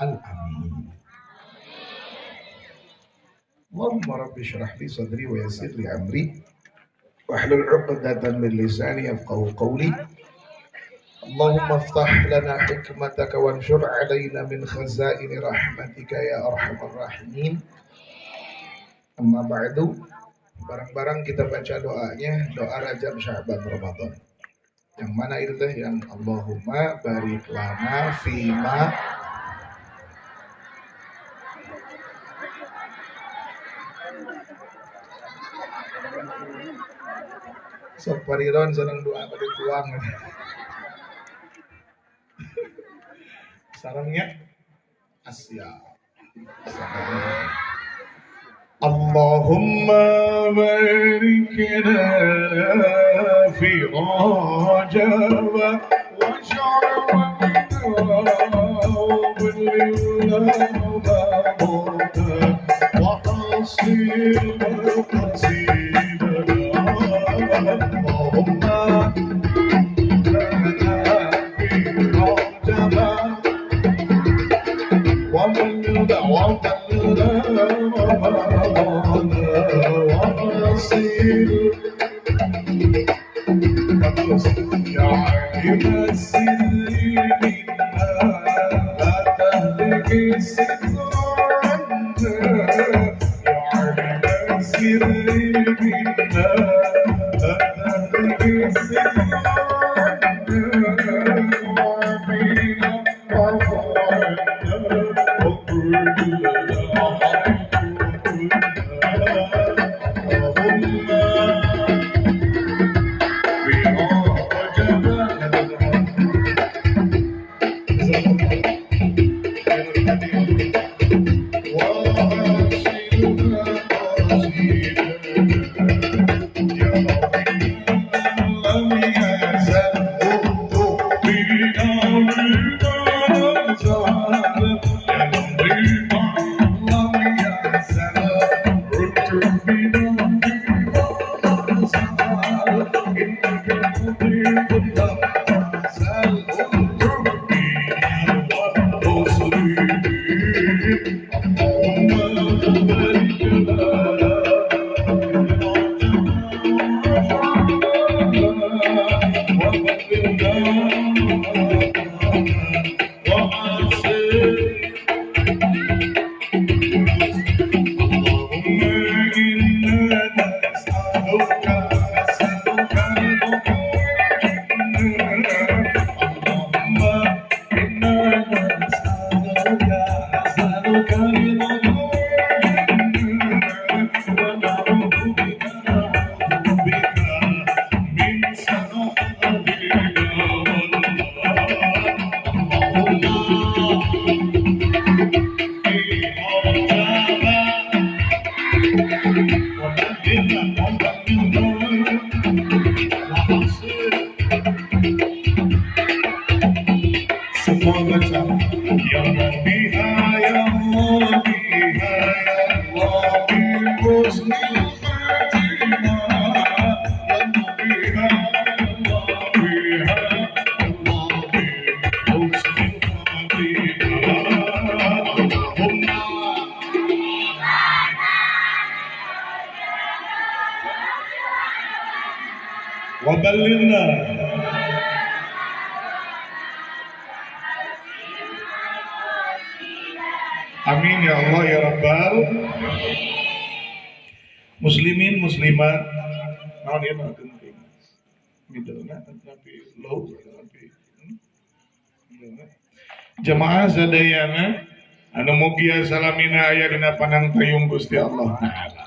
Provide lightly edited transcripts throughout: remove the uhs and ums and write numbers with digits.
Al-Amin. Allahumma rabbi shrah li sadri wa yassir li amri wahlul 'uqdatan min lisani yafqahu qawli. Allahumma iftah lana hikmataka wanshur 'alaina min khazaini rahmatika ya arhamar rahimin. Amma ba'du. Barang-barang kita baca doanya, doa Rajab Sya'ban Ramadan. Yang mana itu teh? Yang Allahumma barik lana fima sok pariron seneng doa pada tuang. Sarangnya Asia. Allahumma barik lana fi Rajab wa Sya'ban wa hasil Allahumma وبلغنا amin ya Allah ya Rabbal muslimin muslimat naon ieu mah penting middlena tapi low tapi jamaah sadayana anu mugia salamina aya dina panangtayung Gusti Allah taala.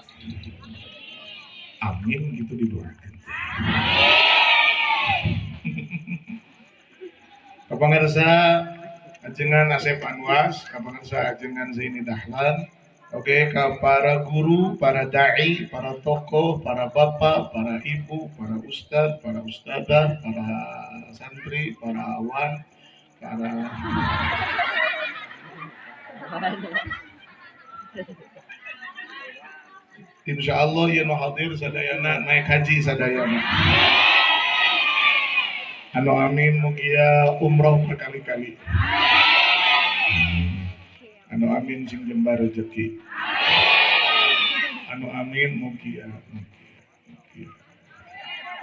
Amin gitu didoakan. Kapangarsa ajengan Asep Anwas, kapangarsa ajengan Zaini Dahlan, oke, ke para guru, para dai, para tokoh, para bapak, para ibu, para ustad, para ustadzah, para santri, para awan, para insya Allah ya nu hadir sadayana naik haji sadayana. Anu amin mugia umroh berkali-kali. Anu amin sing jembar rezeki. Anu amin mugia mugia.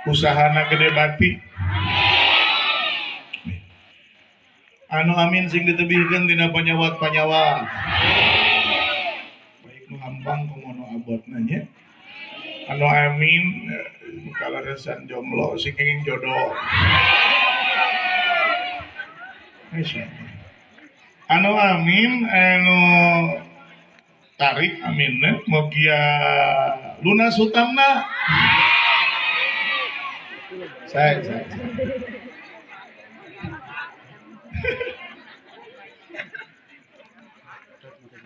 Usahana gede bati. Anu amin sing ditebihkeun tina panyawat-panyawat. Baik nu hampang komo nu abotna nya. Anu amin kalaresan jomblo sing kenging jodoh. Masyaallah. Anu amin anu tarik aminna mugia lunas hutangna. Saya.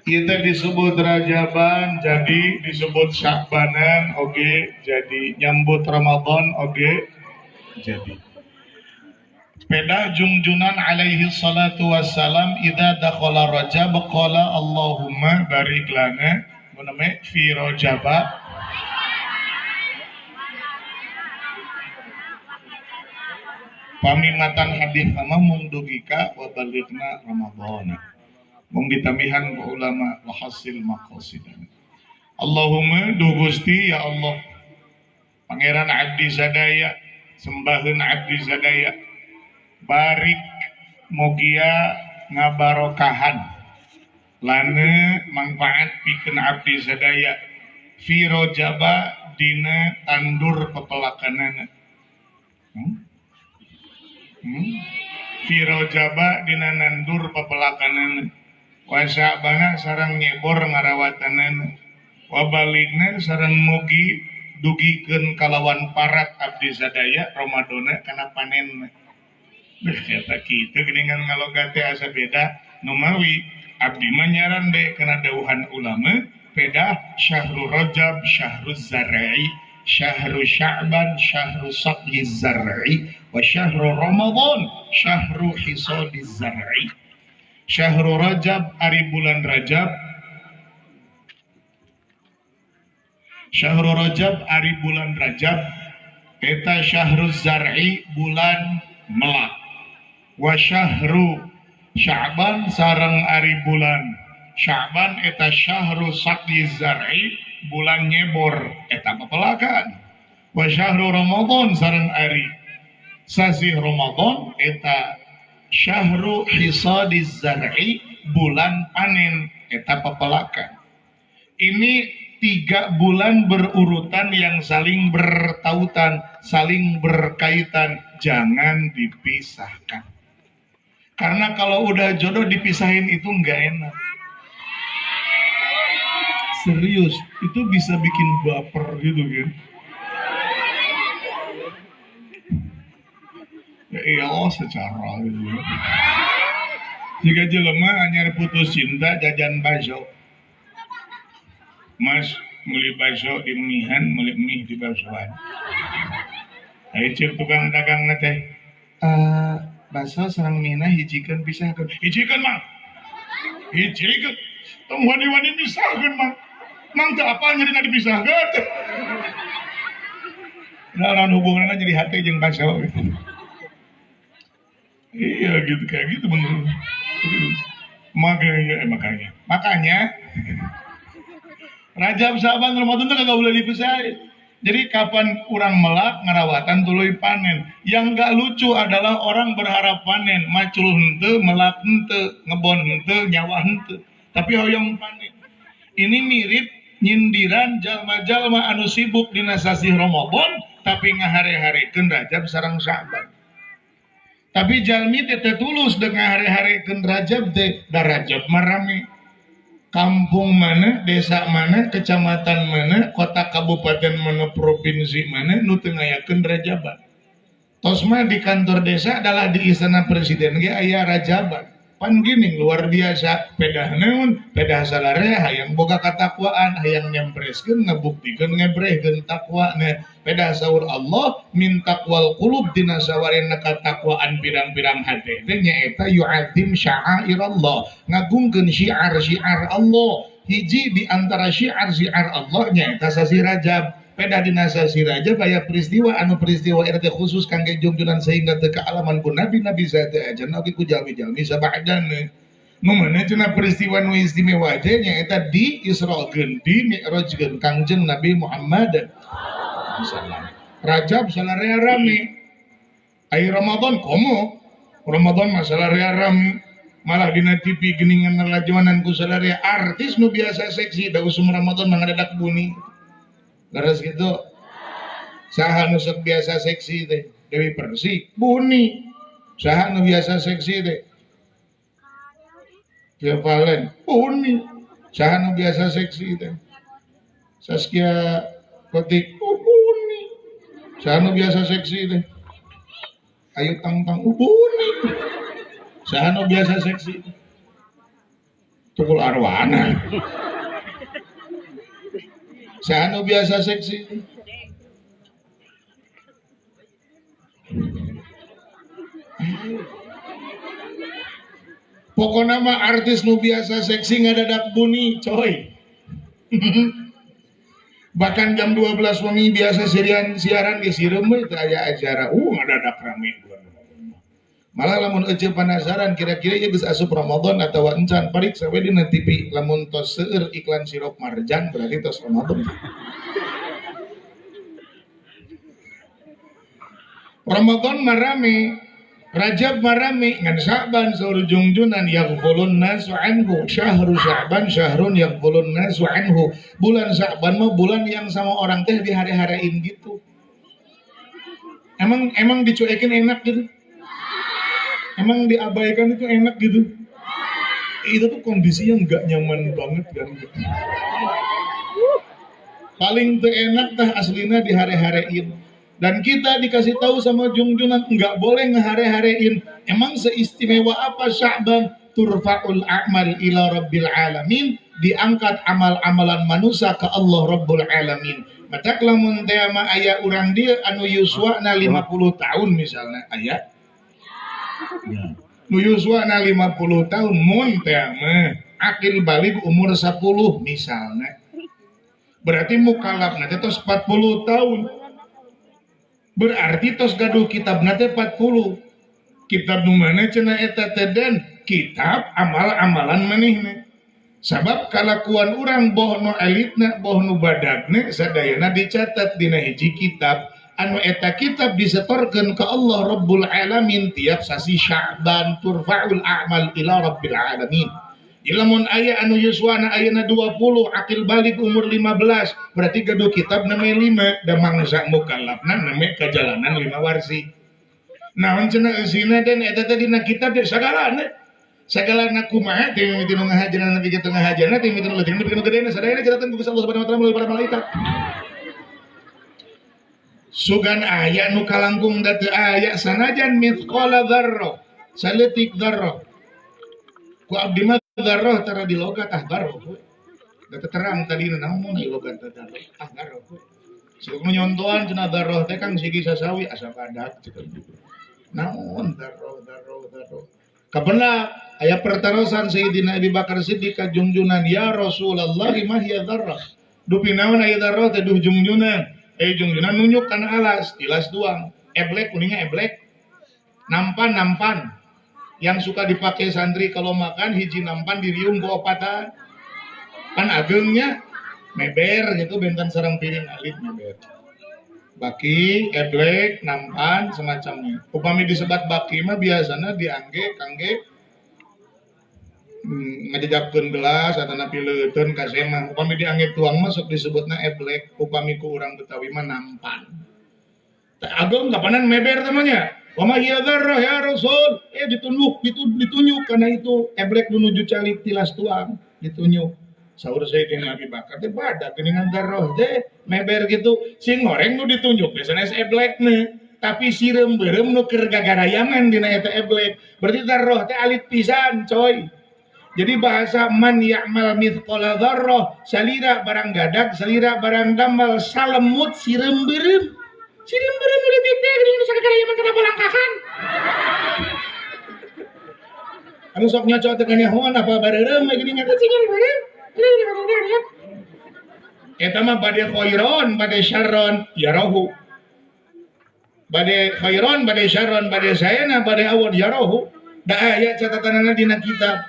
Kita disebut Rajaban jadi disebut Sya'banan oge jadi nyambut Ramadan oge jadi. Peda jungjunan alaihi salatu wassalam idza dakhala Rajab qala Allahumma barik lana muname fi Rajaba. Pamimatan hadis sama mung dugika wa balighna Ramadhana. Mung ditamihan ku ulama wa hasil maqasidana. Allahumma du Gusti ya Allah Pangeran abdi sadaya sembaheun abdi sadaya barik mugia ngabarokahan lana manfaat pikeun abdi sadaya fi Rajaba dina tandur pepelakanana. Fi Rajaba dina nandur pepelakanana wa Sya'bana sareng nyebor ngarawatanana wa baligna sareng mugi dugikeun kalawan parat abdi sadaya Ramadana kana panenna. Kata kitu geuningan ngalogat teh asa beda numawi abdi mah nyaran de kana dawuhan ulama beda syahrul Rajab syahrul zar'i syahru Sya'ban syahru saqyi zar'i wa syahru Ramadan syahru hisadi zar'i. Syahru Rajab ari bulan Rajab, syahru Rajab ari bulan Rajab eta syahru zar'i bulan melak wa syahru Sya'ban sareng ari bulan Sya'ban eta syahru saqyi zar'i bulan nyebor eta pepelakan wa syahru Ramadan sareng ari sasih Ramadan eta syahru hisadiz zar'i bulan panen eta pepelakan. Ini 3 bulan berurutan yang saling bertautan, saling berkaitan, jangan dipisahkan. Karena kalau udah jodoh dipisahin itu nggak enak. Serius, itu bisa bikin baper gitu kan. Ya iyalah secara gitu. Jika jelema anyar putus cinta jajan bakso. Mas meuli bakso di mihan, meuli mie di baksoan. Ai cek tukang dagangna teh. Bakso sareng mina hijikeun pisahkeun. Hijikeun mang. Hijikeun. Tong wani-wani misahkeun mang. Mang teu apa nyerina dipisahkeun. Nah, hubunganna jadi hati jeung bakso gitu. Iya gitu kayak gitu bener. Makanya Rajab Sya'ban Ramadan tuh kagak boleh dipisahin. Jadi kapan kurang melak ngarawatan tuluy panen. Yang gak lucu adalah orang berharap panen, macul henteu, melak henteu, ngebon henteu, nyawa henteu, tapi hoyong panen. Ini mirip nyindiran jalma-jalma anu sibuk dina sasih Ramadan tapi ngahare-harekeun Rajab sareng Sya'ban. Tapi jalmi teh teu tulus dengan hare-harekeun Rajab teh, da Rajab mah rame. Kampung mana, desa mana, kecamatan mana, kota kabupaten mana, provinsi mana nu teu ngayakeun Rajaban. Tos mah di kantor desa adalah di istana presiden ge aya Rajaban. Pan gini luar biasa, pedah naon, pedah salarea hayang boga katakwaan, hayang nyampreskeun, ngabuktikeun, ngebrehkeun takwana. Pedah saur Allah min taqwal qulub dina sawarena katakwaan pirang-pirang hate teh nyaeta yu'adzim sya'airallah, ngagungkeun syiar-syiar Allah. Hiji di antara syiar-syiar Allah nyaeta sasi Rajab. Pedah dina sasi Rajab aya peristiwa anu peristiwa eta teh khusus kangge jungjunan sehingga teu kaalaman ku nabi-nabi sateacan oge ku jalmi-jalmi sabadana. Nu mana cenah peristiwa nu istimewa teh nyaeta di Israkeun, di Mi'rajkeun Kangjeng Nabi Muhammad sallallahu. Rajab salarea rame. Ai Ramadan komo? Ramadan mah salarea rame. Malah dina TV geuningan lalajoanan ku salarea artis nu biasa seksi da usum Ramadan mah ngadadak buni. Leres kitu. Saha nu sok biasa seksi teh? Dewi Persik, buni. Saha nu biasa seksi teh? Via Valen, buni. Saha nu biasa seksi teh? Saskia Kotik, oh, buni. Saha nu biasa seksi teh? Ayu Tang-Tang, oh, buni. Saha nu biasa seksi? Tukul Arwana. Saha nu biasa seksi? Pokoknya mah artis nu biasa seksi ngadadak buni, coy. Bahkan jam 12 wengi biasa siaran ge sireum we teu aya acara. Ngadadak rame bulan Ramadan. Malah lamun ece penasaran kira-kira ieu geus asup Ramadan atawa encan, pariksa we dina TV lamun tos seueur iklan sirup marjan berarti tos Ramadan. Ramadan mah rame, Rajab marami ngan Sya'ban saur jungjunan yaghfulun nasu anhu, syahru Sya'ban syahrun yaghfulun nasu anhu. Bulan Sya'ban mah bulan yang sama orang teh dihare-harein gitu. Emang dicuekin enak gitu? Emang diabaikan itu enak gitu? Itu tuh kondisi yang nggak nyaman banget kan. Paling teu enak tah aslina dihare-harein. Dan kita dikasih tahu sama jungjunan nggak boleh ngehare-harein. Emang seistimewa apa Sya'ban? Turfa'ul a'mal ila rabbil alamin, diangkat amal-amalan manusia ke Allah Rabbul Alamin. Matak lamun teh mah aya urang dieu anu yuswana 50 tahun misalnya aya. Nu yuswana 50 tahun mun teh mah akil balig umur 10 misalnya. Berarti mukallafna teh tos 40 tahun. Berarti tos gaduh kitabna teh 40. Kitab nu mana cenah eta teh dan kitab amal-amalan manehna. Sabab kalakuan urang boh nu elitna boh nu badagna sadayana dicatat dina hiji kitab. Anu eta kitab disetorkeun ka Allah Rabbul Alamin tiap sasi Sya'ban turfa'ul a'mal ila Rabbil Alamin. Lamun aya anu yuswana ayana 20 akil balik umur 15 berarti gaduh kitab namanya 5 da mangsa mukallafna namanya kajalanan 5 warsi. Naon cenah eusina dan eta teh dina kitab teh sagalana. Sagalana kumaha teh mimiti nu ngahajana nepi ka teu ngahajana teh mimiti nu leutik nepi ka nu gedena sadayana catatan ku Allah Subhanahu wa taala melalui para malaikat. Sugan aya nu kalangkung da teu aya sanajan mithqala dzarrah saleutik dzarrah. Ku abdi mah dzarrah tara di logat ah dzarrah. Da terang tadi naon mun logat teh dzarrah ah dzarrah. Sok nu nyontohan cenah dzarrah teh kang sigi sasawi asa badak cek. Naon dzarrah dzarrah dzarrah. Kabenak aya pertarosan Sayyidina Abi Bakar Siddiq ka jungjunan ya Rasulullah ma hiya dzarrah. Dupi naon aya dzarrah teh duh jungjunan. Jungjunan nunjuk kana alas, tilas tuang. Eblek kuningnya eblek. Nampan nampan. Yang suka dipakai santri kalau makan hiji nampan diriung ku opatan. Kan agengnya meber gitu benten sareng piring alit meber. Baki, eblek, nampan semacamnya. Upami disebat baki mah biasana diangge kangge ngajejapkeun gelas atanapi leuteun ka semah. Upami diangge tuang mah sok disebutna eblek, upami ku urang Betawi mah nampan. Teh ageng kapanan meber temannya. Wa ma hiya dzarrah ya Rasul? Ditunjuk, ditunjuk karena itu eblek menuju calik tilas tuang, ditunjuk. Saur Sayyidina Abi Bakar teh badak geuningan dzarrah teh meber gitu. Sing goreng nu ditunjuk biasana eblek ne, tapi sireum beureum nu keur gagarayangan dina eta eblek. Berarti dzarrah teh alit pisan, coy. Jadi bahasa man ya'mal mithqala dzarrah, salira barang gadak, salira barang damal, salemut sireum beureum. Sireum beureum nu leutik teh geuning nu sagagarayangan kana balangkahan. Anu sok nyocok teh kanyahoan apa bareureum geuning eta sireum beureum. Eta mah bade khairon, bade syarron, yarahu. Bade khairon, bade syarron, bade saena, bade awon yarahu. Da aya catatanana dina kitab.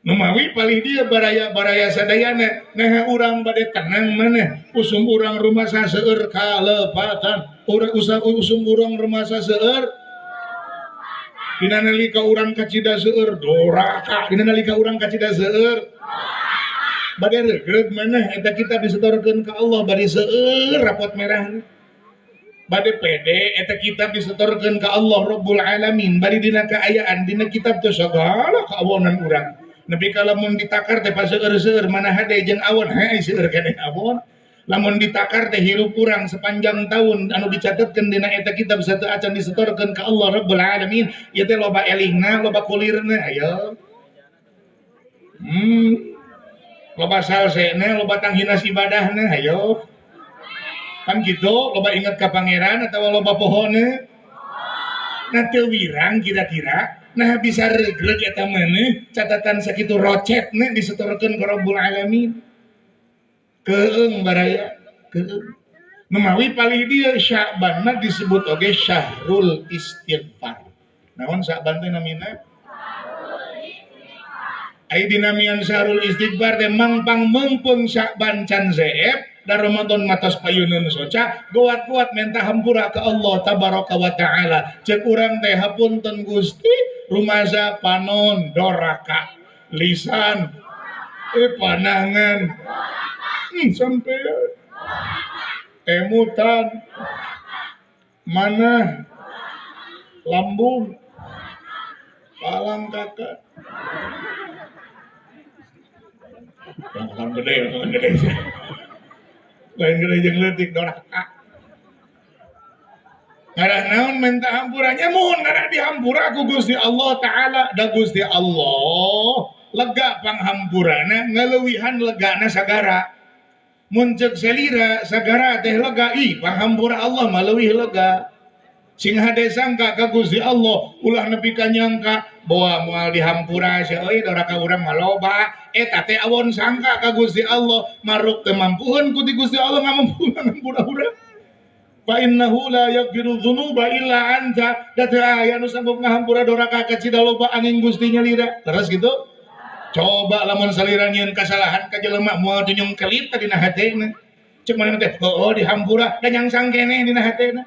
Numawi palih dia baraya-baraya sadayana nah urang bade tenang maneh usum urang rumasa seueur kalepatan urang usum urang rumasa seueur dina nalika urang kacida seueur doraka dina nalika urang kacida seueur bade regreg maneh eta kitab disetorkeun ka Allah bade seueur rapot merahna bade pede eta kitab disetorkeun ka Allah Rabbul Alamin bari dina kaayaan dina kitab teh sagala kaawonan urang. Nepi ka lamun ditakar teh paseueur-seueur mana hade jeung awon heuh seueur keneh awon. Lamun ditakar teh hirup urang sepanjang tahun anu dicatetkeun dina eta kitab satu acan disetorkeun ka Allah Rabbul Alamin ieu teh loba elingna loba kulirna ayo. Loba salsena loba tanghinas ibadahna ayo. Kan gitu loba inget ka pangeran atawa loba pohona. Nah teu wirang kira-kira. Nah bisa regreg eta maneh catatan sakitu rocetna disetorkeun ka Rabbul Alamin. Keung baraya, keung. Numawi palih dieu Sya'ban mah disebut oge Syahrul Istighfar. Naon Sya'ban teh namina? Ai dinamian Syahrul Istighfar teh mangpang meungpeung Sya'ban can zeep da Ramadan matos payuneun soca goat-goat menta hampura ka Allah tabaraka wa taala. Ceuk urang teh hapunten Gusti rumasa panon doraka lisan panangan sampean emutan manah lambung palang kakak yang gede lain gede jeung leutik doraka ngarah naon minta hampuranya mun ngarah dihampura ku Gusti Allah Ta'ala da Gusti Allah lega panghampurana ngaleuwihan legana sagara mun ceuk salira sagara teh lega ih panghampura Allah mah leuwih lega sing hade sangka ka Gusti Allah ulah nepi ka nyangka boa moal dihampura sia euy doraka urang mah loba eta teh awon sangka ka Gusti Allah maruk teu mampuheun ku ti Gusti Allah ngamampuhan ngampura urang. Fa innahu la yaghfiru dzunuba illa anta da teu aya nu sanggup ngahampura doraka kacida loba angin Gusti nyalira. Terus gitu. Coba lamun salira nyieun kasalahan ka jelema moal tunyung kelit dina hatena. Ceuk manehna teh heueuh dihampura da nyangsang keneh dina hatena.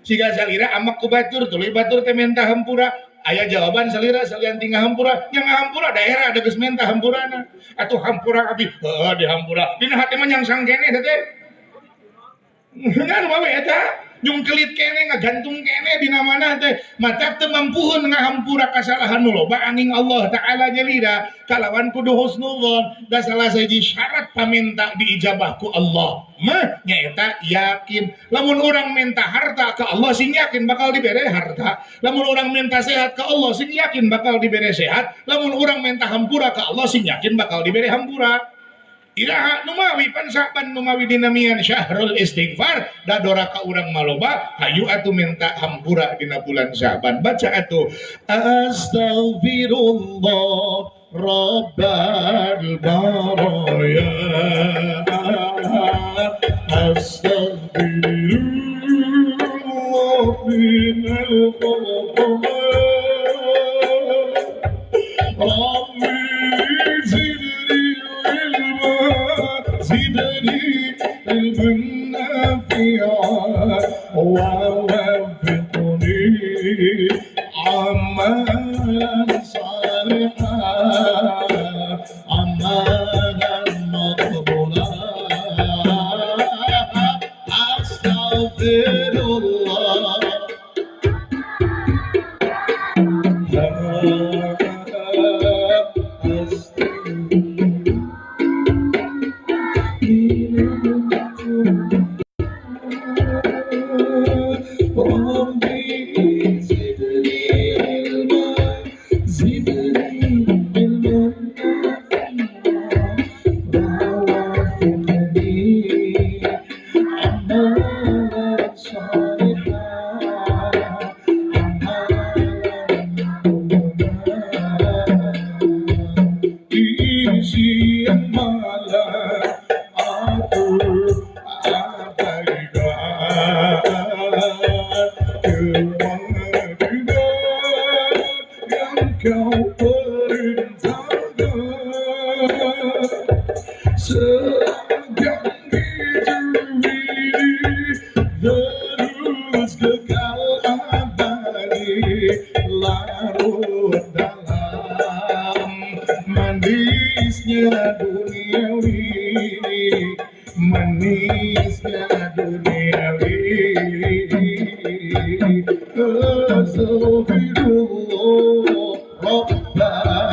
Siga salira amak ku batur tuluy batur teh menta hampura. Aya jawaban salira salian ti ngahampura nya ngahampura daerah da geus menta hampurana. Atuh hampura abdi heueuh dihampura dina hate mah nyangsang keneh teh. Ngan wae eta nyung kelit kene ngagantung kene dina mana teh mata teu mampuheun ngahampura kasalahan nu loba angin Allah Ta'ala nyalira kalawan kudu husnudzon da salah sahiji syarat paminta diijabah ku Allah mah nyaeta yakin. Lamun urang minta harta ka Allah sing yakin bakal dibere harta, lamun urang minta sehat ka Allah sing yakin bakal dibere sehat, lamun urang minta hampura ka Allah sing yakin bakal dibere hampura. Iraha numawi pan Sa'ban numawi dinamian Syahrul Istighfar da doraka urang maloba hayu atuh minta hampura dina bulan Sya'ban. Baca atuh astaghfirullah rabbal baraya astaghfirullah minal khataaya rabbi zidni زدني علما نافعا ووفقني عملا صالحا عملا مقبولا أستغفر الله kau perintahkan. Sedang dijuri terus kekal abadi larut dalam manisnya duniawi, manisnya duniawi. Astaghfirullah Rabbah.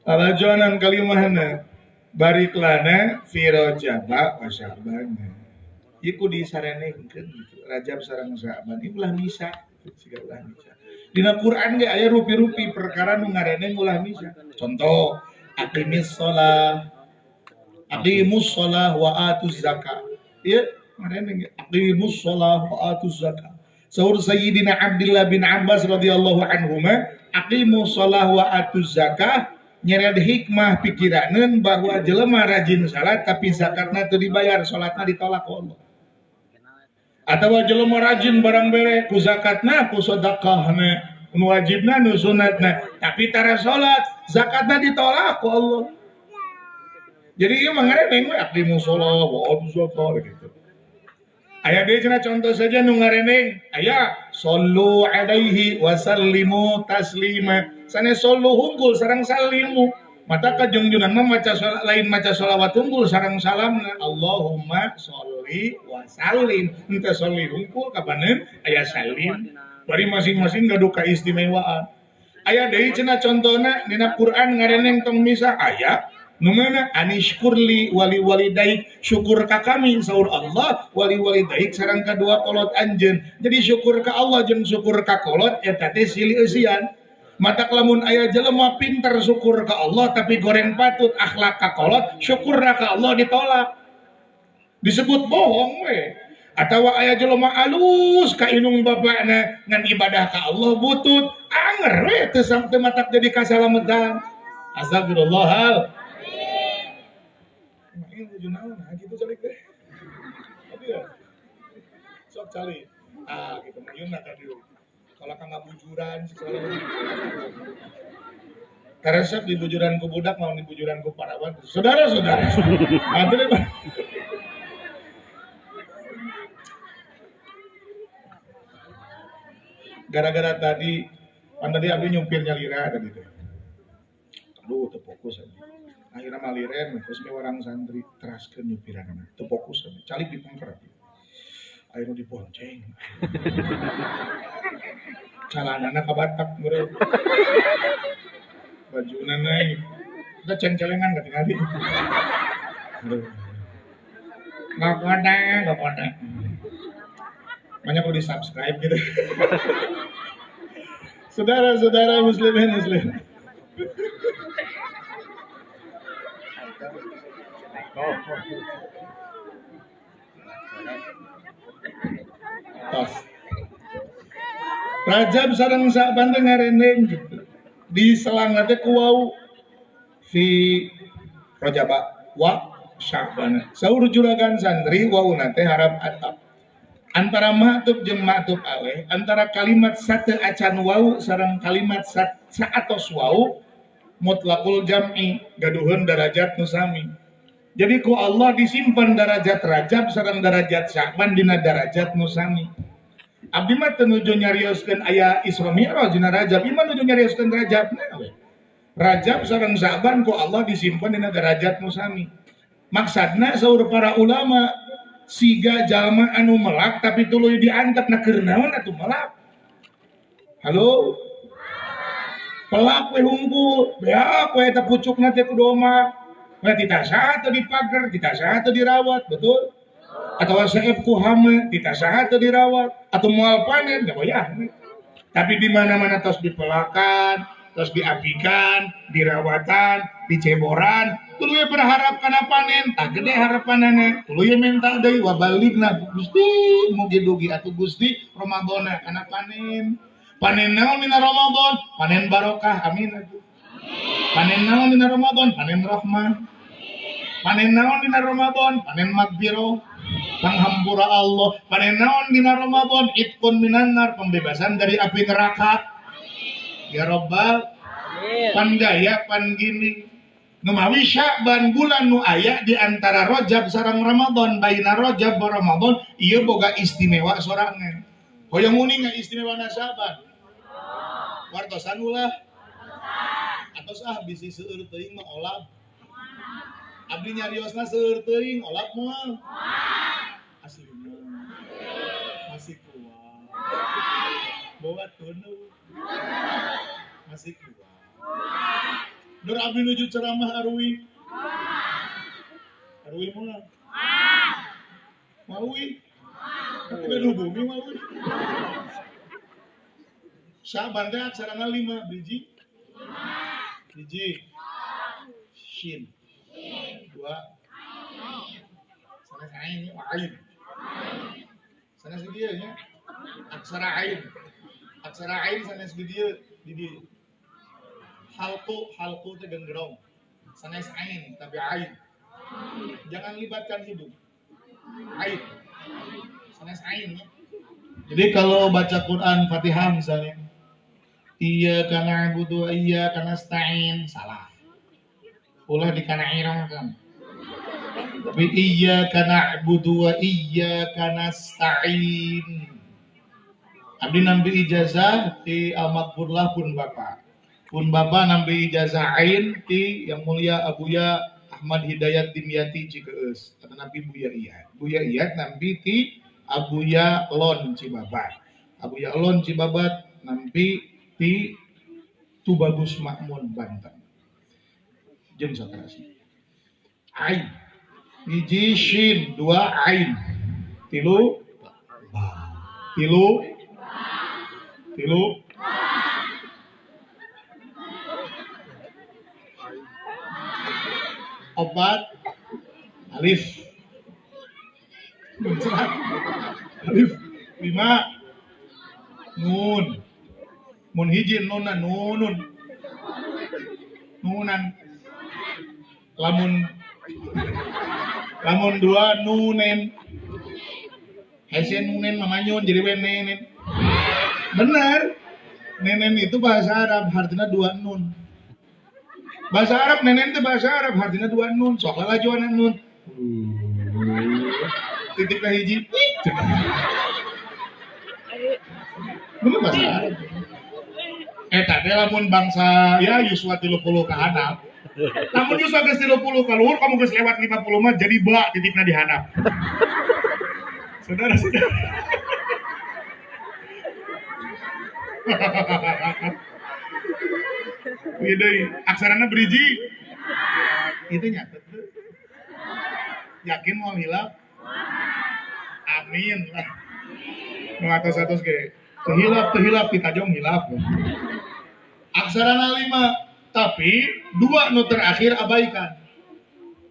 Talajonan kalimahna bariklana fi Rajaba wa Sya'ban. Ieu disarenengkeun gitu. Rajab sareng Sya'ban ieu ulah misa, siga ulah misa. Dina Quran ge aya rupi-rupi perkara nu ngareneng ulah misa. Contoh, aqimis shalah, aqimus shalah wa atuz zakat. Ieu ngareneng aqimus shalah wa atuz zakat. Saur Sayyidina Abdullah bin Abbas radhiyallahu anhuma, aqimus shalah wa atuz zakat nyered hikmah pikiraneun bahwa jelema rajin salat tapi zakatna teu dibayar, salatna ditolak ku Allah. Atawa jelema rajin barang bere ku zakatna, ku sedekahna, nu wajibna nu sunatna, tapi tara salat, zakatna ditolak ku Allah. Jadi ieu mah ngareneng we aqimus shalah wa atuz zakat gitu. Aya deui cenah contoh saja nu ngareneng, aya sallu alaihi wa sallimu taslima. Sanes sallu hungkul sareng sallimu. Mata kajungjunan mah maca lain maca sholawat unggul sareng salamna Allahumma sholli wa sallim. Henteu sholli hungkul kapaneun aya salim. Bari masing-masing gaduh kaistimewaan. Aya deui cenah contona dina Quran ngareneng tong misah aya nu mana anishkurli wali walidaik, syukur ka kami saur Allah wali walidaik sareng kadua kolot anjeun. Jadi syukur ka Allah jeung syukur ka kolot eta teh silih eusian. Mata lamun aya jelema pinter syukur ka Allah tapi goreng patut akhlak ka kolot, syukurna ka Allah ditolak. Disebut bohong we. Atawa aya jelema alus ka inung bapakna ngan ibadah ka Allah butut, anger we teu sampe matak jadi kasalametan. Astagfirullahal. Ini nuju naon nah gitu calik teh. Tapi ya. Sok calik. Ah gitu mayuna ka dieu. Kalau kang ngabujuran sekolah. Karesep di bujuran ku budak mau di bujuran ku parawan. Saudara-saudara. Atur gara-gara tadi pan tadi abdi nyupir nyalira tadi teh. Aduh teu fokus abdi. Akhirnya maliren terus me orang santri teraskeun nyupiranna. Teu fokus abdi. Calik dipengker abdi. Akhirnya dibonceng. Calanana kabatak meureun. Bajuna naik. Kita ceng-celengan katingali. Aduh. Gak kode. Banyak udah di-subscribe gitu. Saudara-saudara muslimin muslim. Tos. Rajab sareng Sa'ban teh ngareneng gitu. Di selang teh ku wau fi Rajaba wa Sya'ban. Saur juragan santri wauna teh harap atap. Antara ma'tub jeung ma'tub alaih, antara kalimat sate acan wau sareng kalimat saatos wau mutlaqul jam'i gaduheun darajat nu sami. Jadi ku Allah disimpan darajat Rajab sareng darajat Sya'ban dina darajat nu sami. Abdi mah teu nuju nyarioskeun aya Isra Mi'raj dina Rajab, ieu mah nuju nyarioskeun Rajabna we. Rajab sareng Sya'ban ku Allah disimpan dina darajat nu sami. Maksudna saur para ulama siga jalma anu melak tapi tuluy diantep na keur naon atuh melak. Halo. Pelak we hungkul, beak we eta pucukna teh ku domba. We tita saha teu dipager, tita saha teu dirawat, betul? Atau seep ku hama, tita saha teu dirawat, atau moal panen, ya wayah. Tapi di mana-mana tos dipelakan, terus diapikan, dirawatan, diceboran, tuluy berharap kana panen, tah gede harapanana, tuluy minta deui wabaligna Gusti, mugi dugi atuh Gusti Ramadhana kana panen. Panen naon dina Ramadan? Panen barokah, amin atuh. Panen naon dina Ramadan? Panen rahmah. Panen naon dina Ramadan? Panen magfirah, panghampura Allah. Panen naon dina Ramadan? Itqun minan nar, pembebasan dari api neraka. Ya Rabbal pan gaya pan gini. Numawi Sya'ban bulan nu aya di antara Rajab sareng Ramadan, baina Rajab wa Ramadan ieu boga istimewa sorangan. Hoyong uning istimewana Sya'ban. Wartosan ulah. Atos ah bisi seueur teuing mah olab. Abdi nyariosna seueur teuing olab moal. Aslina. Masih kuat. Bawa tunu. Masih kuat. Nur abdi nuju ceramah arwi. Arwi moal. Maui. Tapi gaduh bumi maui. Syaban teh aksarana 5 biji. Biji. Shin. 2. Sanes ain, ain. Sanes di dieu nya. Aksara ain. Aksara ain sanes di dieu, di dieu. Halqu, halqu teh genggerong. Sanes ain tapi ain. Jangan libatkan hidung. Ain. Sanes ain ya. Jadi kalau baca Quran Fatihah misalnya, iyyaka na'budu wa iyyaka nasta'in, salah. Ulah dikanairongkeun. Tapi iyyaka na'budu wa iyyaka nasta'in. Abdi nampi ijazah ti Al-Maghfurlah pun Bapak. Pun Bapak nampi ijazah ain ti Yang Mulia Abuya Ahmad Hidayat Dimyati Cikeus. Atau nampi Buya Iyad. Buya Iyad nampi ti Abuya Lon Cibabat. Abuya Lon Cibabat nampi ti Tubagus Makmun Banten. Jeung saterasna. Ain. Hiji shin, 2 ain. Tilu ba. Tilu tilu opat alif. Alif 5 nun. Mun hiji nunna nunun. Nunan. Lamun lamun 2 nunen. Hese nunen mamanyun jadi we nenen. Bener. Nenen itu bahasa Arab artinya 2 nun. Bahasa Arab nenen itu bahasa Arab artinya 2 nun. Sok lalajoan nun. Titik hiji. Bener bahasa Arab. Eta teh lamun bangsa ya yuswa 30 ka handap. Lamun yuswa geus 30 ka luhur kamu geus lewat 50 mah jadi ba titikna di handap. Saudara-saudara. Ieu deui aksarana beriji. Itu nyatet tuh. Yakin mau hilap? Amin lah. Nu atos-atos ge. Terhilap, terhilap, ditajong hilap. Aksarana 5, tapi 2 nu terakhir abaikan.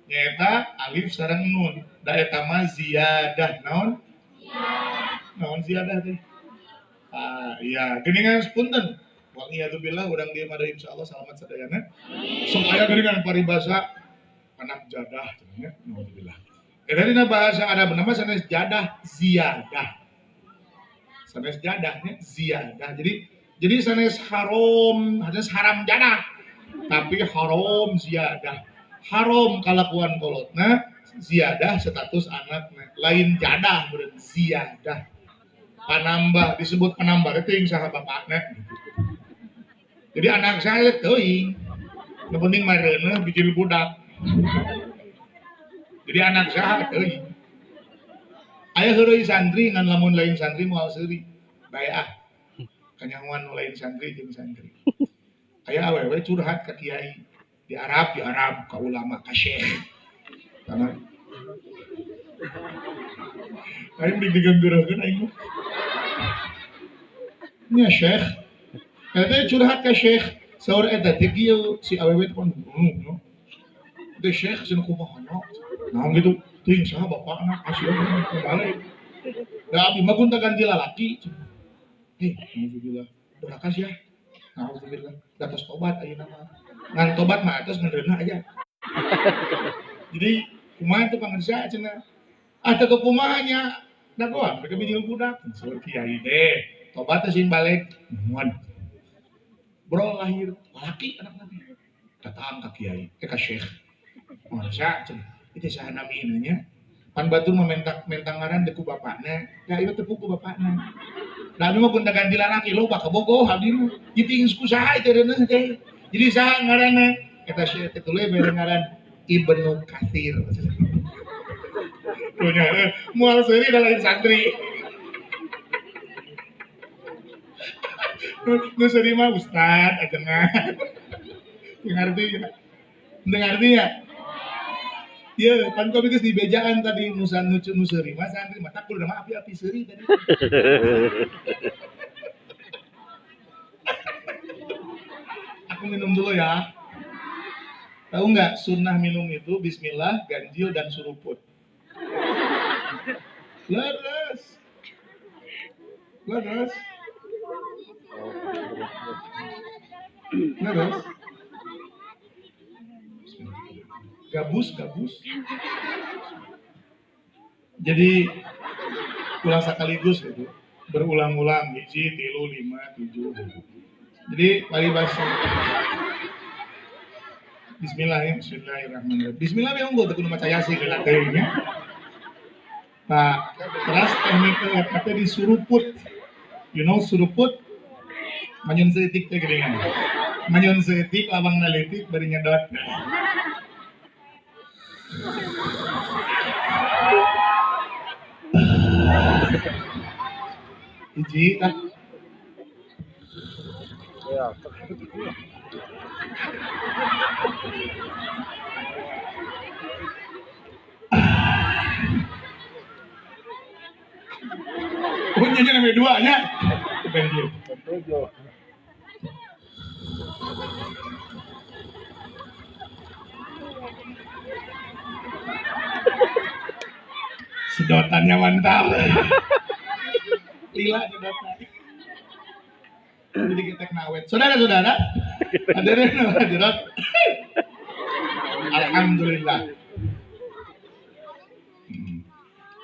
Nyaeta alif sareng nun. Da eta mah ziyadah naon? Naon ziyadah teh? Ah iya, geuningan punten. Wa iyadzubillah urang dieu mah insyaallah salamat sadayana. Sok aya geuningan paribasa anak jadah cenah nya, naudzubillah. Eta dina bahasa Arab nama sanes jadah, ziyadah. Sanes jadahnya ziyadah. Jadi sanes haram, sanes haram jadah. Tapi haram ziyadah. Haram kalakuan kolotna, ziyadah status anakna. Lain jadah berarti ziyadah. Panambah disebut penambah itu yang saha bapakna. Jadi anak saya teuing. Nu penting mah reuneuh bijil budak. Jadi anak saya teuing. Aya heureuy santri ngan lamun lain santri moal seuri. Bae ah. Kanyahoan nu lain santri jeung santri. Aya awewe curhat ka kiai di Arab ka ulama ka syekh. Karena aing digenggeureun aing mah. Nya syekh. Eta curhat ka syekh, saur eta teh kieu si awewe teh pan no. Teh syekh cenah kumaha nya. Naon gitu, teuing saha bapakna asieun balik. Da abdi mah gonta ganti lalaki. Alhamdulillah. Dorakas ya. Alhamdulillah. Da tos tobat ayeuna mah. Ngan tobat mah atos ngan reunah aja. Jadi kumaha teh pangersa cenah. Ah teu kumaha nya. Da goa mereka bijil budak. Saur kiai teh. Tobat teh sing balik. Muan. Bro lahir lalaki anak nabi. Datang ka kiai, ka syekh. Pangersa cenah. Itu saha namina nya. Pan batur mah menta ngaran teh ku bapakna. Da ieu teh ku bapakna. Da abdi mah gonta ganti lalaki loba kabogoh abdi mah. Jadi geus ku saha teh reuneuh teh. Jadi saha ngaranna? Eta syekh teh tuluy bere ngaran Ibnu Katsir. Tuh nya moal seuri da lain santri. Nu seuri mah ustad ajengan. Ngarti ya? Ngarti ya? Ya, pan kau geus dibejaan tadi nusa nu seuri mah santri mah tak kudu mah api-api seuri tadi. Aku minum dulu ya. Tahu nggak sunnah minum itu bismillah, ganjil dan suruput. Leres. Leres. Leres. Gabus, gabus. Jadi ulah sekaligus gitu. Berulang-ulang 1, 3, 5, 7. Jadi paribasa Bismillah ya, bismillahirrahmanirrahim. Bismillah we unggul teu kudu maca yasin geuna teh nya. Nah, terus teknik kata disuruput. You know suruput? Manyun seutik teh geuningan. Manyun seutik lawangna leutik bari nyedot. Hiji tah. Ya. Oh, nyanyi namanya dua nya. Banjir. Sedotannya mantap. Lila sedotan. Jadi kita kenawet. Saudara-saudara, hadirin hadirat. Alhamdulillah.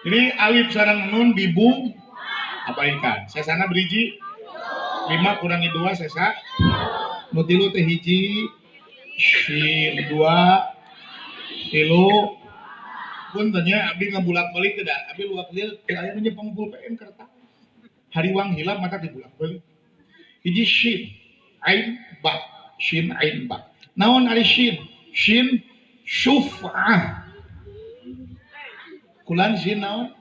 Jadi alif sareng nun bibu abaikan. Sesana beriji 5 kurangi 2 sesa. Nu tilu teh hiji, shin 2, tilu. Punten nya abdi ngabulak-balik teh da abdi luak lieu teu aya nu nyepeng pulpen kertas. Hariwang hilap mata dibulak-balik. Hiji shin, ain ba, shin ain ba. Naon ari shin? Shin syuf'ah. Kulan shin naon?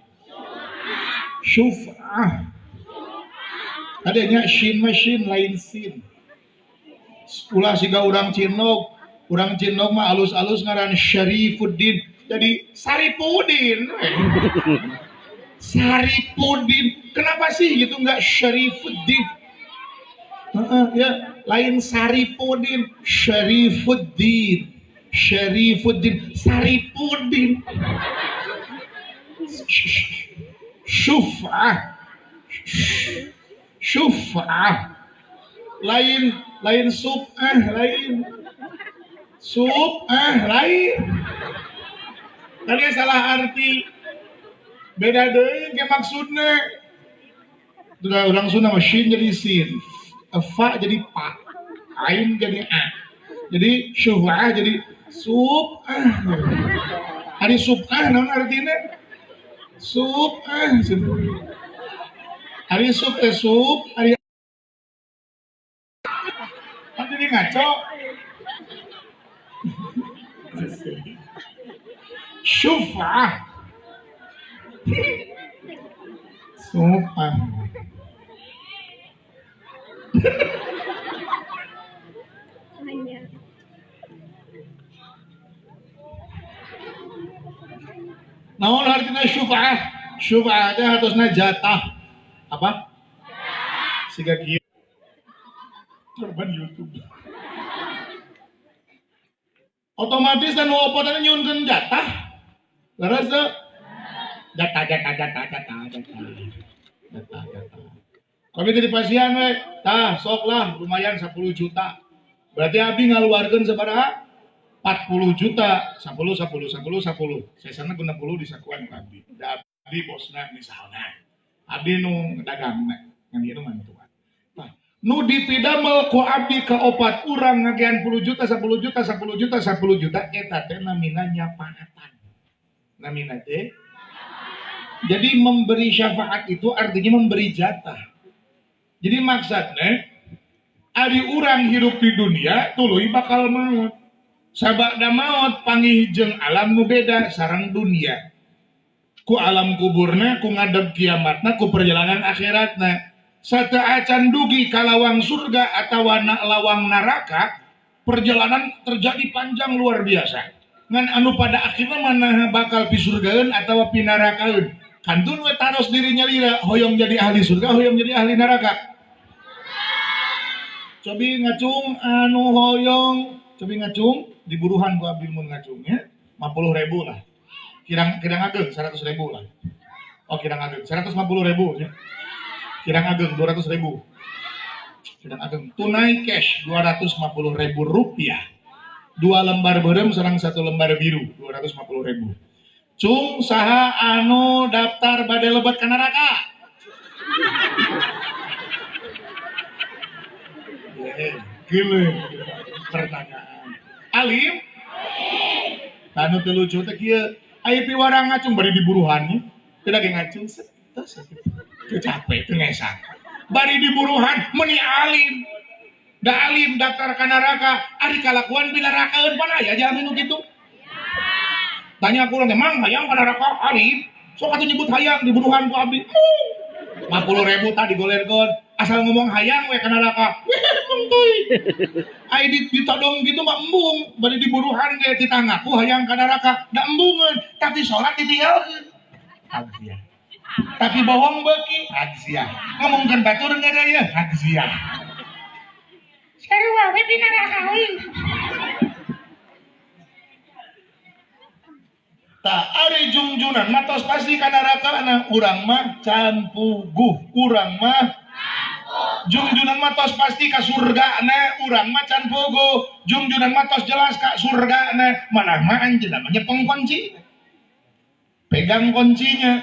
Syuf'ah. Adanya shin mah shin lain sin. Ulah siga urang Cinok mah alus-alus ngaran Syarifuddin. Jadi Saripudin. Saripudin. Kenapa sih gitu enggak Syarifuddin? Ya, lain Saripudin, Syarifuddin. Syarifuddin, Saripudin. Syuf'ah. Syuf'ah. Lain lain sub'ah, lain. Sub'ah lain. Kalian salah arti. Beda deui ke maksudna. Orang Sunda mah shin jadi sin. Fa jadi pa, ain jadi a. Jadi syuf'ah jadi sub'ah. Hari sub'ah naon artinya? Sub'ah. Hari sub teh sub, hari jadi ngaco. Syuf'ah. Sub'ah. Naon artina syuf'ah? Syuf'ah teh hartosna jatah. Apa? Siga kieu. Korban YouTube. Otomatis anu opat teh nyuhunkeun jatah. Leres teu? Jatah jatah jatah jatah jatah. Jatah jatah. Kami teh dipasihan we, tah sok lah lumayan 10 juta. Berarti abdi ngaluarkeun sabaraha? 40 juta, 10 10 10 10. Sesana 60 disakuan ku abdi. Da abdi bosna misalna. Abdi nu dagangna, ngan ieu nu mantuan. Tah, nu dipidamel ku abdi ka opat urang ngagean 10 juta, 10 juta, 10 juta, 10 juta eta teh namina nyapaatan. Namina teh. Jadi memberi syafaat itu artinya memberi jatah. Jadi maksudnya ari urang hirup di dunia tuluy bakal maut. Sabada maut panggih jeung alam nu beda sareng dunia. Ku alam kuburna, ku ngadeg kiamatna, ku perjalanan akhiratna. Sateuacan dugi ka lawang surga atawa na lawang neraka, perjalanan terjadi panjang luar biasa. Ngan anu pada akhirna manaha bakal pisurgaeun atawa pinarakaeun. Kantun we taros diri nyalira, hoyong jadi ahli surga, hoyong jadi ahli neraka. Cobi ngacung anu hoyong, cobi ngacung diburuhan ku abdi mun ngacungnya 50.000 lah. Kirang ageng 100.000 lah. Oh kirang ageng 150.000 ya. Kirang ageng 200.000. Kirang ageng tunai cash 250.000 rupiah. 2 lembar beureum sareng 1 lembar biru 250.000. Cung saha anu daftar bade lebet ka neraka? Gile pertanyaan. Alim? Tanu teu lucu teh kieu. Aya piwarang ngacung bari diburuhan. Teu ge ngacung tos teu capek teu ngesang. Bari diburuhan meuni alim. Da alim daftar ka neraka, ari kalakuan binarakaeun pan aya jalmi nu kitu. Tanya ku urang teh, "Mang hayang ka neraka alim?" Sok atuh nyebut hayang diburuhan ku abdi. 50.000 tah digolerkeun. Asal ngomong hayang we ka neraka. Mengtuy. Ai ditodong gitu mah embung, bari diburuhan ge titangaku hayang ka neraka, da embungeun, tapi salat ditinggalkeun. Hagziah. Tapi bohong beuki, hagziah. Ngomongkeun batur ngeureuyeuh, hagziah. Sarua we binaraka euy. Tah ari jungjunan mah tos pasti ka neraka na urang mah can puguh, urang mah jungjunan mah tos pasti ka surga na urang mah can puguh, jungjunan mah tos jelas ka surga na, manah mah anjeunna mah nyepeng kunci. Pegang kuncinya.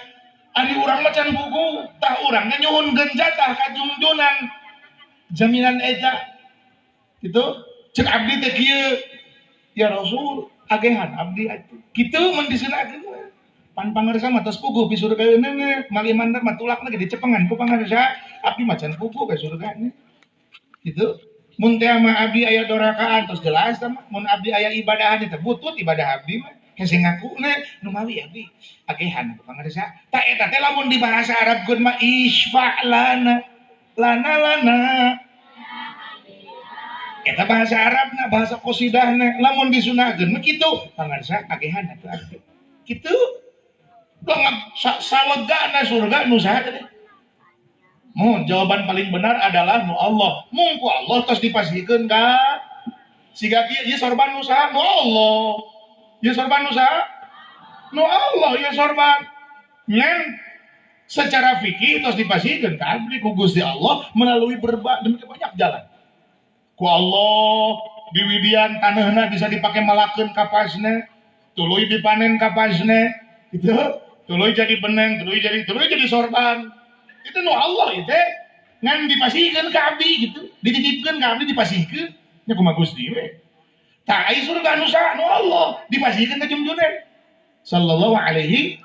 Ari urang mah can puguh, tah urang nya nyuhunkeun jatah ka jungjunan. Jaminan eta. Gitu. Cek abdi teh kieu. Ya Rasul, agehan abdi atuh. Kitu mun disunahkeun mah. Pan pangersa mah tos puguh pi surga euneuh, malih mandar mah tulakna ge dicepengan ku pangersa, abdi mah can puguh ka surgana. Kitu. Mun teh mah abdi aya dorakaan tos jelas tah mah, mun abdi aya ibadahan teh butut ibadah abdi mah. Hese ngakuna nu mawi abdi agehan ku pangersa. Tah eta teh lamun di bahasa Arabkeun mah isfa lana. Lana lana. Eta bahasa Arabna, bahasa qosidahna, lamun disunahkeun mah kitu, pangersa agehan atuh abdi. Kitu. Dong salegana surga nu saha teh? Mun jawaban paling benar adalah nu Allah. Mung ku Allah tos dipasihkeun ka siga kieu ieu sorban nu saha? Nu Allah. Ieu sorban nu saha? Nu Allah ieu sorban. Ngan secara fikih tos dipasihkeun ka abdi ku Gusti Allah melalui berbagai banyak jalan. Ku Allah diwidian taneuhna bisa dipake malakeun kapasna, tuluy dipanen kapasna, gitu. Tuluy jadi beneng, tuluy jadi sorban. Itu nu Allah ieu teh ngan dipasihkeun ka abdi gitu, dititipkeun ka abdi dipasihkeun nya kumaha Gusti we. Tah ai surga nu saha? Nu Allah dipasihkeun ka jungjunan. Sallallahu alaihi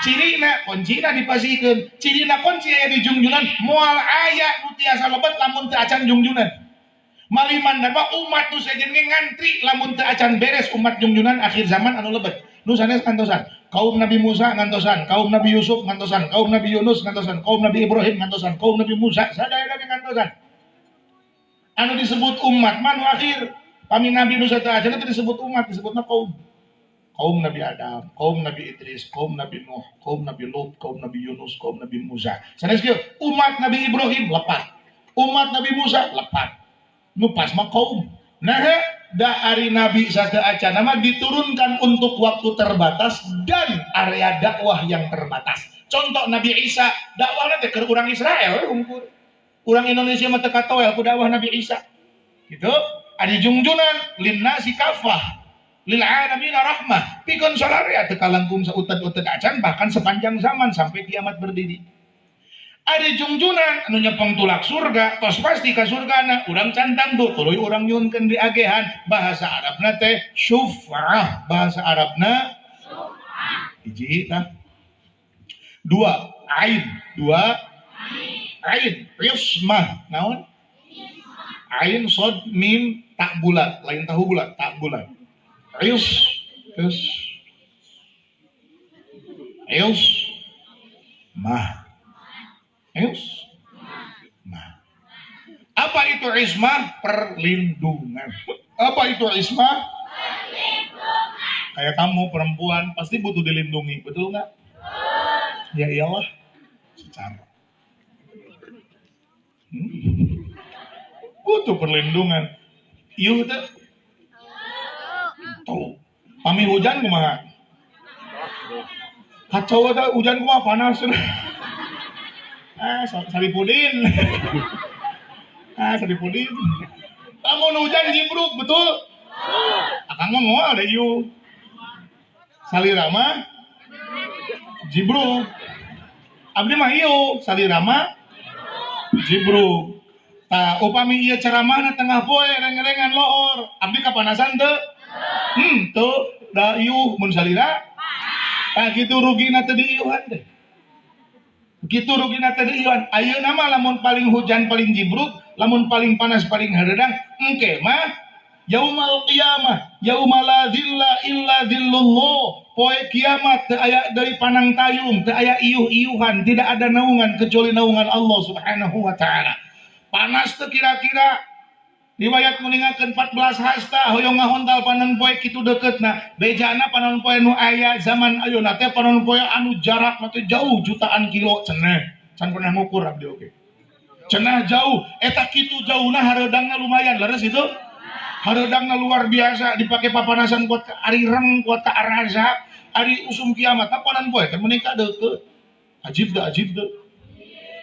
cirina kuncina dipasihkeun, cirina kunci aya di jungjunan, moal aya nu tiasa lebet lamun teu acan jungjunan. Maliman mah umat nu sejen ge ngantri lamun teu acan beres umat jungjunan akhir zaman anu lebet. Nu sanes ngantosan. Kaum Nabi Musa ngantosan, kaum Nabi Yusuf ngantosan, kaum Nabi Yunus ngantosan, kaum Nabi Ibrahim ngantosan, kaum Nabi Musa sadaya ge ngantosan. Anu disebut umat mah nu akhir. Pami Nabi nu sateu acan teu disebut umat, disebutna kaum. Kaum Nabi Adam, kaum Nabi Idris, kaum Nabi Nuh, kaum Nabi Lut, kaum Nabi Yunus, kaum Nabi Musa. Sanes kieu, umat Nabi Ibrahim lepat. Umat Nabi Musa lepat. Nu pas mah kaum. Nah, da ari nabi sateuacan mah diturunkan untuk waktu terbatas dan area dakwah yang terbatas. Contoh Nabi Isa, dakwahna teh keur urang Israel hungkul. Urang Indonesia mah teu katoel ku dakwah Nabi Isa. Gitu. Ari jungjunan linnasi kafah lil alamina rahmah. Pikeun sararea teu kalangkung sauted-uted acan bahkan sepanjang zaman sampai kiamat berdiri. Ari jungjunan anu nyepeng tulak surga, tos pasti ka surgana, urang can tangtu tuluy urang nyuhunkeun diagehan. Bahasa Arabna teh syuf'ah, bahasa Arabna syuf'ah. Hiji tah. Dua, ain, dua ain, ismah, naon? Ain sod mim tak bulat, lain tahu bulat, tak bulat. Is is is mah. Is mah. Apa itu ismah? Perlindungan. Apa itu ismah? Perlindungan. Kayak kamu perempuan pasti butuh dilindungi, betul nggak? Ya iyalah, secara. Butuh perlindungan. Ieu teh tuh. Pami hujan kumaha? Kacau teh hujan kumaha panas. Ah, Saripudin. Ah, Saripudin. Lamun hujan jibruk, betul? Akang mah moal da ieu. Salira mah jibruk. Abdi mah ieu, salira mah jibruk. Tah, upami ieu ceramahna tengah poe reng-rengan lohor, abdi kapanasan teu? Teu, da ieu mun salira. Tah kitu rugina teu diiuhan teh. Kitu rugina teu diiuhan. Ayeuna mah lamun paling hujan paling jibruk, lamun paling panas paling hareudang, engke mah yaumal qiyamah, yauma la dzilla illa dzillullah. Poe kiamat teu aya deui panang tayung, teu aya iuh-iuhan, tidak ada naungan kecuali naungan Allah Subhanahu wa taala. Panas teu kira-kira riwayat nguningakeun 14 hasta hoyong ngahontal panon poe kitu deketna. Bejana panon poe nu aya zaman ayeuna teh panon poe anu jarakna teh jauh jutaan kilo cenah. Can pernah ngukur abdi oge. Cenah jauh, eta kitu jauhna hareudangna lumayan, leres itu? Hareudangna luar biasa dipake papanasan kuat ari reng kuat araza ari usum kiamat panon poe teh meuni ka deukeut. Ajib teu ajib teu.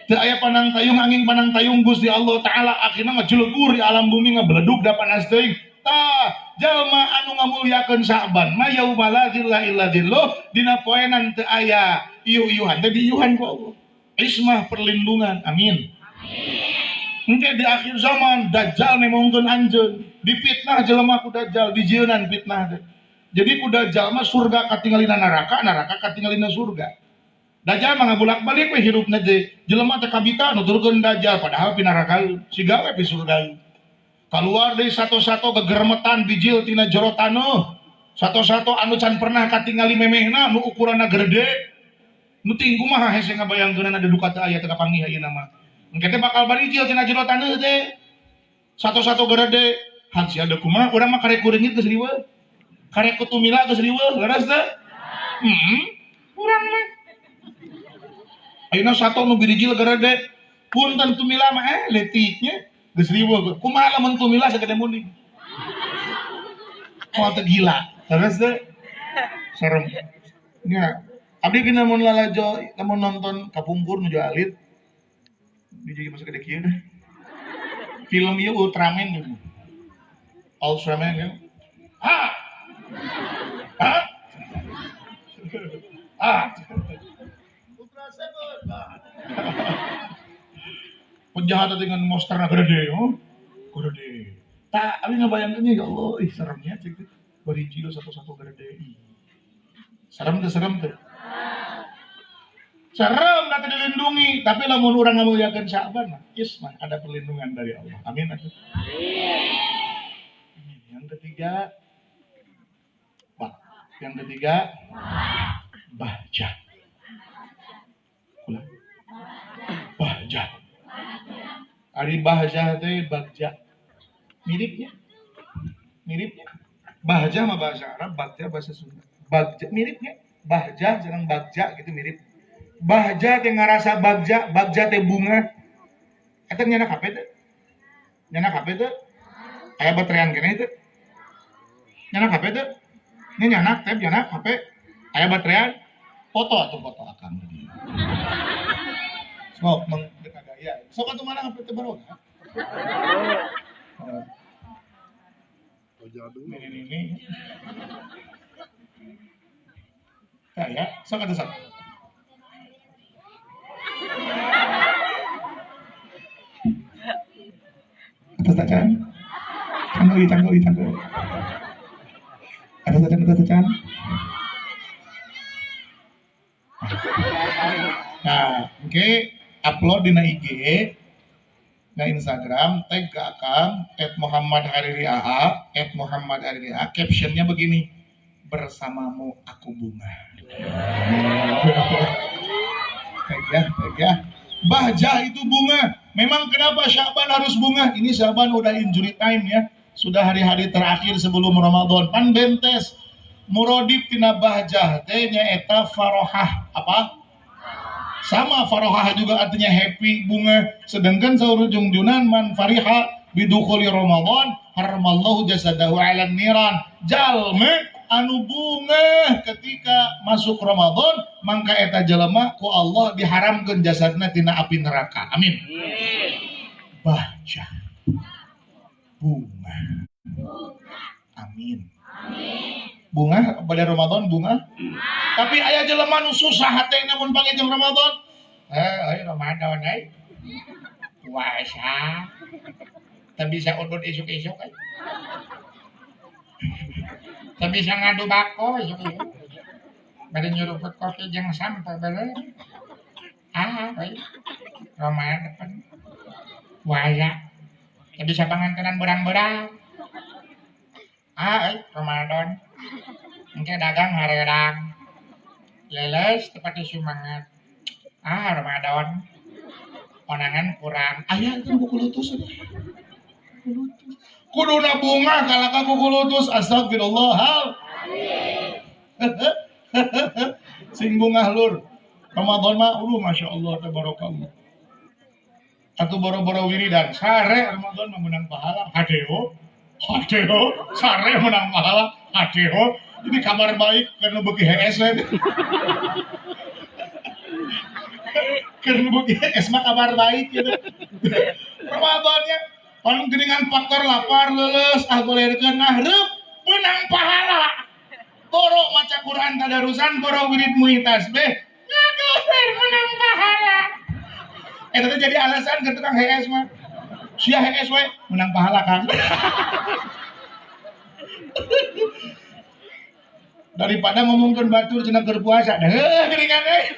Teu aya panang tayung angin panang tayung Gusti Allah taala akhirna ngajelegur di alam bumi ngabeledug da panas teuing. Tah jalma anu ngamulyakeun Sa'ban mah yauma la dzilla illa dzilluh dina poenan teu aya iuh-iuhan teh diiuhan ku Allah. Ismah perlindungan. Amin. Engke di akhir zaman Dajjal nemongkeun anjeun, dipitnah jelema ku Dajjal, dijieunnan fitnah teh. Jadi ku Dajjal mah surga katingalina neraka, neraka katingalina surga. Dajjal mah ngabulak-balik we hirupna teh. Jelema teh kabita nuturkeun Dajjal padahal pinaraka siga we pi surga. Kaluar deui sato-sato gegermetan bijil tina jero taneuh. Sato-sato anu can pernah katingali memehna nu ukuranna gede. Nu tinggu mah hese ngabayangkeunana duka teu aya teu kapanggih ayeuna mah. Engke teh bakal barijil tina jero taneuh teh. Sato-sato gede, hak sia deuk kumaha urang mah karek kureungit geus riweuh. Karek kutumila geus riweuh, leres teu? Urang mah. Ayeuna sato nu birijil gede, punten tumila mah leutiknya geus riweuh. Kumaha lamun tumila sagede munding? Moal teu gila, leres teu? Serem. Nya, abdi geuna mun lalajo lamun nonton kapungkur nuju alit di masa gede kieu deh. Film ieu Ultraman gitu. Ultraman ya. Ha. Ha. Ha. Ultra Seven. Penjahat dengan monster gede, oh. Gede. Tak, abdi ngabayangkeunnya ya Allah, ih seremnya cek teh. Barijil satu-satu gede. Serem teh, serem teh. Serem nanti dilindungi, tapi lamun urang ngamuliakeun Sa'ban mah, ismah ada perlindungan dari Allah. Amin. Amin. Yang ketiga, bah. Yang ketiga, bahjah. Ulang. Bahjah. Ari bahjah teh bagja. Miripnya. Miripnya. Bahjah mah bahasa Arab, bagja bahasa Sunda. Bagja miripnya bahjah sareng bagja gitu mirip. Bahja teh ngarasa bagja, bagja teh bunga. Eta nyanak HP teh? Nyanak HP teh? Aya baterean keneh teh? Nyanak HP teh? Nya nyanak teh nyanak HP. Aya baterean? Foto atuh foto akang tadi. Sok meng deuk gaya. Sok atuh mana HP teh baroga? Ini. Ya, sok atuh sok. Atas tacan. Canggul, canggul, canggul. Atas tacan, atas tacan. Nah, oke, upload dina IG, na Instagram, tag ke akang @muhammadhaririaa, @muhammadhaririaa, captionnya begini, bersamamu aku bunga. Tag ya, tag ya. Bahjah itu bunga. Memang kenapa Sya'ban harus bunga? Ini Sya'ban udah injury time ya. Sudah hari-hari terakhir sebelum Ramadan. Pan bentes murodif tina bahjah teh nyaeta farohah. Apa? Sama farohah juga artinya happy, bunga. Sedangkan saur jungjunan man fariha bidukhuli Ramadan haramallahu jasadahu 'alan niran. Jalme anu bunga ketika masuk Ramadan mangka eta jelema ku Allah diharamkeun jasadna tina api neraka. Amin. Bahjah bunga. Amin. Bunga pada Ramadan bunga. Tapi aya jelema nu susah hatena mun panggih jeung Ramadan. Euy Ramadan euy. Puasa. Teu bisa udud isuk-isuk euy. Teu bisa ngadu bako isuk-isuk. Bari nyuruput kopi jeung sampe beuleum. Ah euy. Ramadan puasa. Teu bisa pangantenan berang-berang. Ah euy Ramadan. Engke dagang hareudang. Leles teu pati sumangat. Ah Ramadan. Onangan kurang. Aya teh kukulutus. Kukulutus. Kuduna bunga kalaka kukulutus. Astagfirullah. Sing bungah lur. Ramadan mah aduh Masya Allah tabarakallah. Atuh boro-boro wiridan sare Ramadan mah menang pahala. Hadeo. Hadeo, sare menang pahala. Hadeo. Ini kabar baik karena beuki hees we. Karena beuki hees mah kabar baik gitu. Ramadannya pan geuningan faktor lapar leuleus ah golerkeun nah reup menang pahala. Boro maca Quran tadarusan, boro wirid muhi tasbih, ngagoler menang pahala. Eta teh jadi alasan ke tukang hees mah. Sia hees we menang pahala Kang. Daripada ngomongkeun batur cenah keur puasa, dah heuh geuningan euy.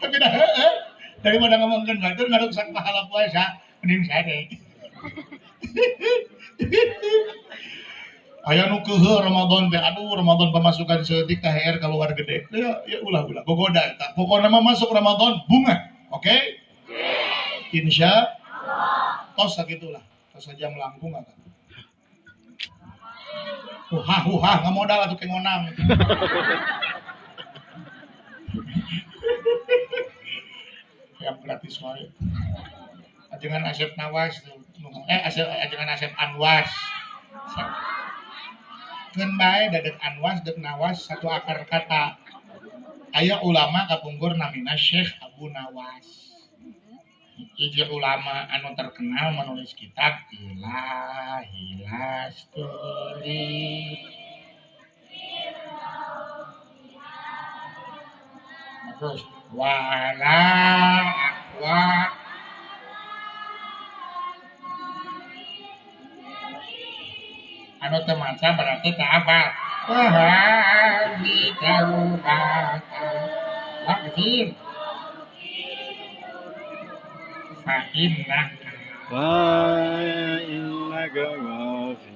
Tapi dah heuh daripada ngomongkeun batur ngaruksak pahala puasa, mending sare. Aya nu keuheuh Ramadan teh, aduh Ramadan pemasukan saeutik teh HR keluar gede. Ya, ya ulah-ulah gogoda eta. Pokona mah masuk Ramadan bunga, oke? Okay? Insya Allah. Tos sakitulah, tos saja melangkung akan. Huhah huhah nggak modal atuh kengonang. Yang gratis wae. Ajengan Asep Nawas, ajengan Asep Anwas. Keun bae dadek Anwas dek Nawas satu akar kata. Aya ulama kapungkur namina Syekh Abu Nawas. Hiji ulama anu terkenal menulis kitab Ilahi Lasturi. Terus wala aqwa anu teu maca berarti teu hafal. Wa bi taubata waqfir fa innaka fa innaka ghafir.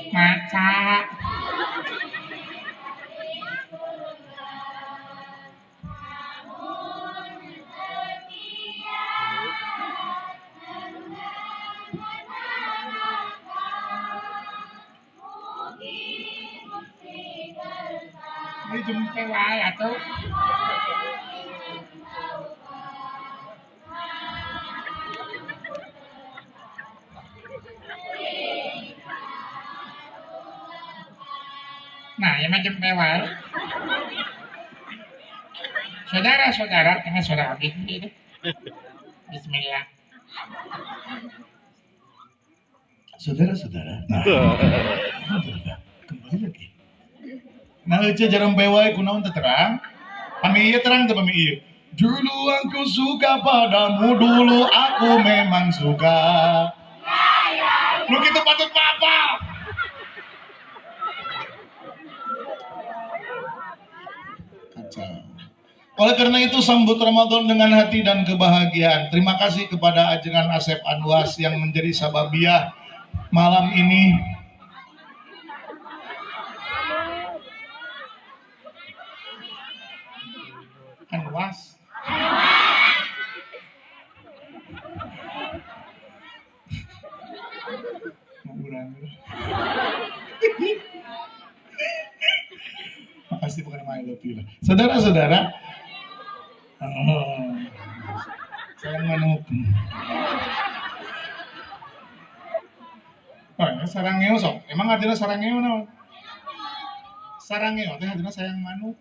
Maca jempe wae atuh. Nah, ya mah jempe wae. Saudara-saudara, ini saudara abdi itu. Bismillah. Saudara-saudara, nah, alhamdulillah, kembali lagi. Nah, euceu jarempe wae kunaon teu terang? Pami ieu terang teu pami ieu? Dulu aku suka padamu, dulu aku memang suka. Nu kitu patut apa? Kacau. Oleh karena itu sambut Ramadan dengan hati dan kebahagiaan. Terima kasih kepada Ajengan Asep Anwas yang menjadi sababiah malam ini. Anwas. Mau urang. Makasih bukan I love you lah. Saudara-saudara, oh, sayang manuk. Oh, ini sarangeo sok. Emang artinya sarangeo naon? Sarangeo teh artinya sayang manuk.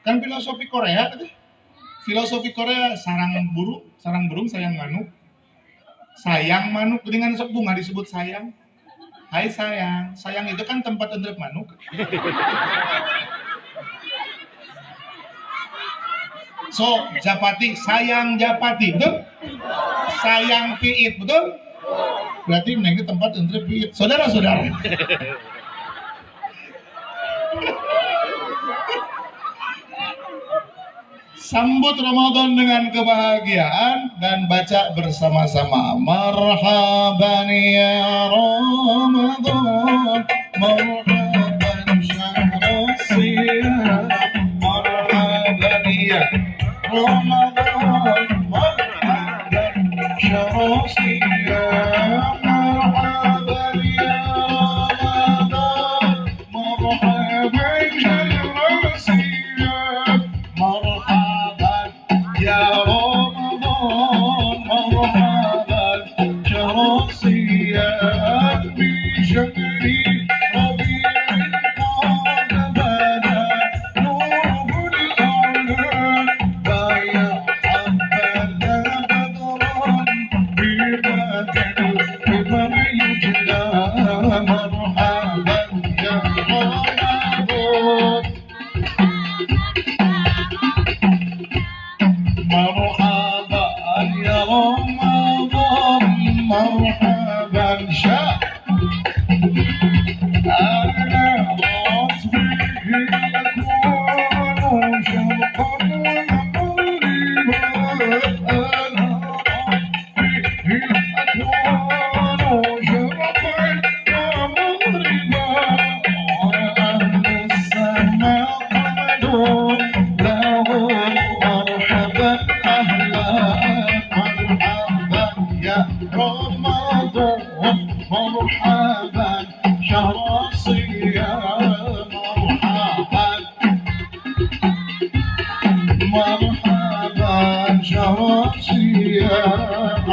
Kan filosofi Korea teh. Filosofi Korea sarang burung sayang manuk. Sayang manuk dengan sok bunga disebut sayang. Hai sayang, sayang itu kan tempat untuk manuk. So, Japati, sayang Japati, betul? Sayang piit, betul? Berarti ini tempat untuk piit. Saudara-saudara. Sambut Ramadan dengan kebahagiaan dan baca bersama-sama. Marhaban ya Ramadan, marhaban syahrul siyam, marhaban ya Ramadan, marhaban syahrul siyam, marhaban ya Ramadan, marhaban syahrul siyam, marhaban ya Ramadan, marhaban syahrul siyam, bi syahri rabi'il qad bada nurul a'la baya abada badran bi badal qamar yujla, marhaban ya Ramadan, marhaban ya Ramadan, marhaban sya أنا وصفه يكون شرقا ومغربا، أنا وصفه يكون شرقا ومغربا، وأهل السماء قالوا له مرحبا أهلا، مرحبا يا رمضان، مرحبا شهر الصيام، مرحبا مرحبا شهر الصيام.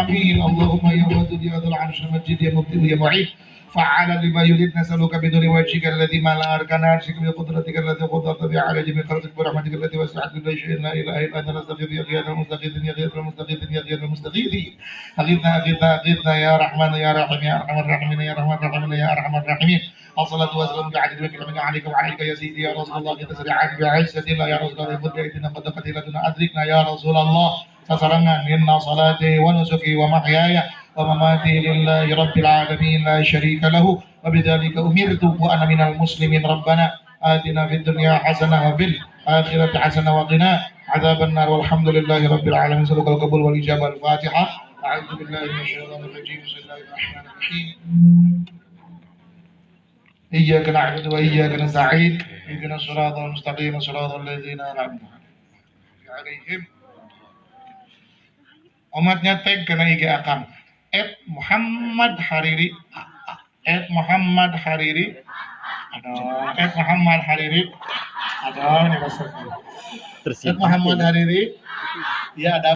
آمين. اللهم يا ودود يا ذا العرش المجيد يا مبدئ يا معيد فعالا لما يريد، نسألك بنور وجهك الذي ملأ أركان عرشك، بقدرتك التي قدرت بها على جميع خلقك، برحمتك التي وسعت كل شيء، لا إله إلا أنت، نستغيث يا غياث المستغيثين يا غياث المستغيثين يا غياث المستغيثين، أغثنا أغثنا أغثنا يا رحمن يا رحيم يا أرحم الراحمين يا أرحم الراحمين يا أرحم الراحمين. الصلاة والسلام بعدد وكرمك عليك وعليك يا سيدي يا رسول الله، تسريعا بعزة الله يا رسول الله، خذ بأيدينا قد قتلتنا أدركنا يا رسول الله. sasarangan inna salati wa nusuki wa mahyaya wa mamati lillahi rabbil alamin la syarika lahu wa bidzalika umirtu wa ana minal muslimin. Rabbana atina fid dunya hasanah wa fil akhirati hasanah wa qina adzaban nar. Walhamdulillahi rabbil alamin. Salukal qabul wal ijabah. Al-Fatihah. A'udzu billahi minasyaitonir rajim. Bismillahirrahmanirrahim. Iyyaka na'budu wa iyyaka nasta'in. Ihdinas siratal mustaqim, siratal ladzina an'amta 'alaihim. Omatnya tag kena IG akang @Muhammad Hariri, @Muhammad Hariri. Aduh, Muhammad Hariri. Aduh, ini maksudnya. Tersinggung. Muhammad Hariri. Dia ada